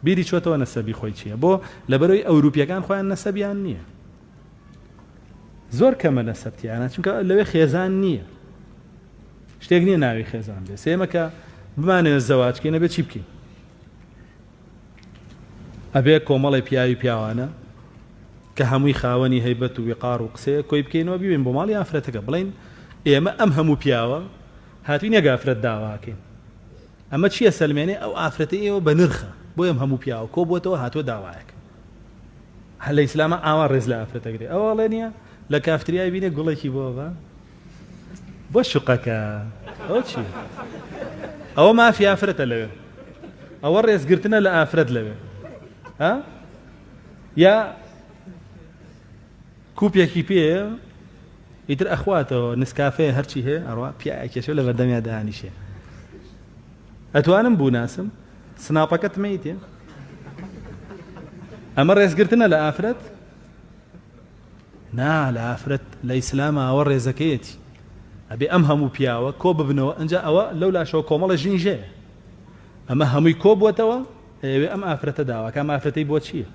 بیری چۆتەوە نەسەبی خۆی چییە بۆ لەبەرەوەی ئەوروپیەکان خۆیان نەسەبیان نییە زۆر کەمە نەسەبتیانە چونکە لەوێ خێزان نییە شتێک نییە ناوی خێزان بێ سێمە کە بمانەوێت زەواجکەین ئەبێ چی بکەین ئەبێ کۆمەڵی پیاوی پیاوانە کە هەمووی خاوەنی هەیبەت و وقار و قسەیە کۆی بکەینەوە بیبین بۆ ماڵی ئافرەتەکە بڵین ئێمە ئەم هەموو پیاوە هاتوین یەک ئافرەت داواکەین ئەمە چیە سەلمێنێ ئەو ئافرەتەی ئێوە بە نرخە بۆیە ئەم هەموو پیاوە کۆ بۆتەوە هاتووە داوایەک هەر لە ئیسلامە ئاوا ڕێز لە ئافرەت ئەگرێ ئەوە ئەڵێ نییە لە کافتریای بینێ گوڵێکی بۆ بە بۆ شوقەکە ئەو چی ئەوە مافی ئافرەتە لەوێ ئەوە ڕێزگرتنە لە ئافرەت لەوێ ها یا کوپێکی پێیە ئیتر ئەخواتەوە نسکافەیە هەرچی هەیە ئەڕوا پیاکێشە لە بەردەمیا دانیشێ ئەتوانم بوناسم سناپەکەت مەیتێ ئەمە ڕێزگرتنە لە ئافرەت نا لە ئافرەت لە ئیسلامە ئەوە ڕێزەکەیەتی ئەبێ ئەم هەموو پیاوە کۆ ببنەوە ئەجا ئەوە لەو لاشەوە کۆمەڵە ژنی ژەیە ئەمە هەمووی کۆ بووەتەوە ئەوێ ئەم ئافرەتە داواکە ئەم ئافرەتەی بۆ چییە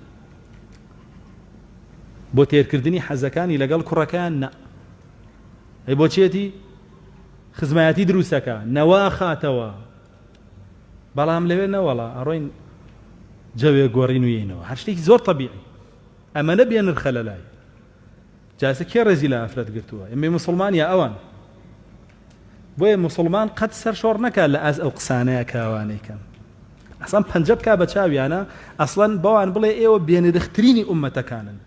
بۆ تێرکردنی حەزەکانی لەگەڵ کوڕەکەیان نا ئەی بۆ چێتی خزمایەتی دروستەکە نەوە ئەخاتەوە بەڵام لەوێ نەوەڵا ئەڕۆین جەوێ گۆڕین و یینەوە هەر شتێکی زۆر تەبیعی ئەمەنە بێ نرخە لەلای جاسە کێ ڕێزی لە ئافرەت گرتووە ئێمەی مسلمان یا ئەوان بۆیە موسڵمان قەت سەر شۆڕ نەکا لە ئاست ئەو قسانەیا کە ئەوانەی کەن ئەسڵەن پەنجە بکا بە چاویانە ئەسڵەن بەوان بڵێ ئێوە بێنرخترینی ئومەتەکانن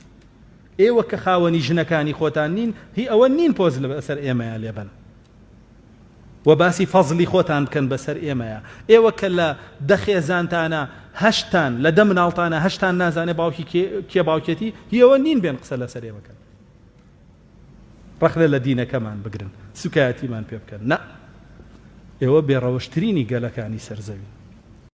ئێوە کە خاوەنی ژنەکانی خۆتان نین هی ئەوە نین پۆز لەسەر ئێمەیان لێبەن و باسی فەزلی خۆتان بکەن بەسەر ئێمەیە ئێوە کە لە دە خێزانتانە هەشتان لە دە مناڵتانە هەشتان نازانێ باوکی کێ باوکێتی هی ئەوە نین بێن قسە لەسەر ئێمە کەن ڕەخنە لە دینەکەمان بگرن سوکایەتیمان پێ بکەن نا ئێوە بێڕەوشترینی گەلەکانی سەر زەوین.